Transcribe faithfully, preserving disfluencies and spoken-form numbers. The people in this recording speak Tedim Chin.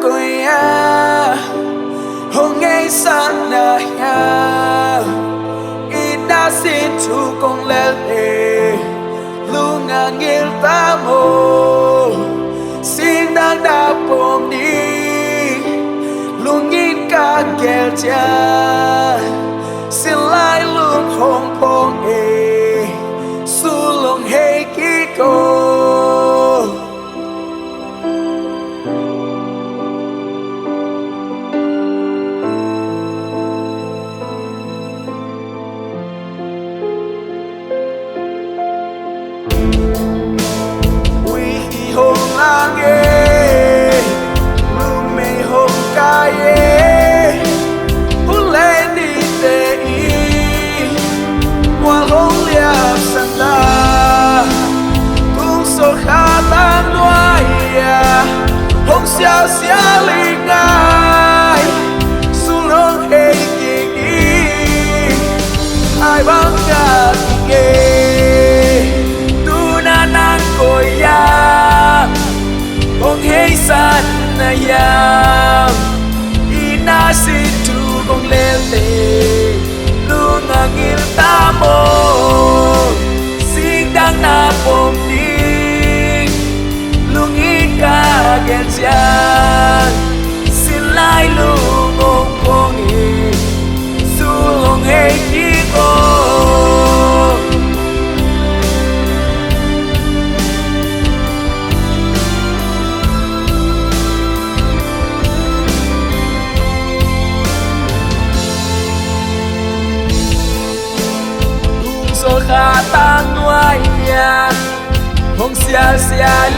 Koia hong heisan na hiam? I na sin thu kong lel e, lung a ngil ta maw? Singdang na pom ding lungin ka gel ciang, sinlai lung hong pong e, sulong hei kik o. Ui hi hong lang e, numei hong kai e, hun le nite in mual hong liamsan la, tung sawkha tang nuai-a hong sialsial i ngai, sulong hei kik i, ai bang ka kik e. Tuna nang koia hong heisan na hiam? I na sin thu kong lel e, lung a ngil ta maw? Singdang na pom ding lungin ka gel ciang, sinlai lung hong pong e, sulong hei kik o. Tung sawkha tang nuai-a hong sialsial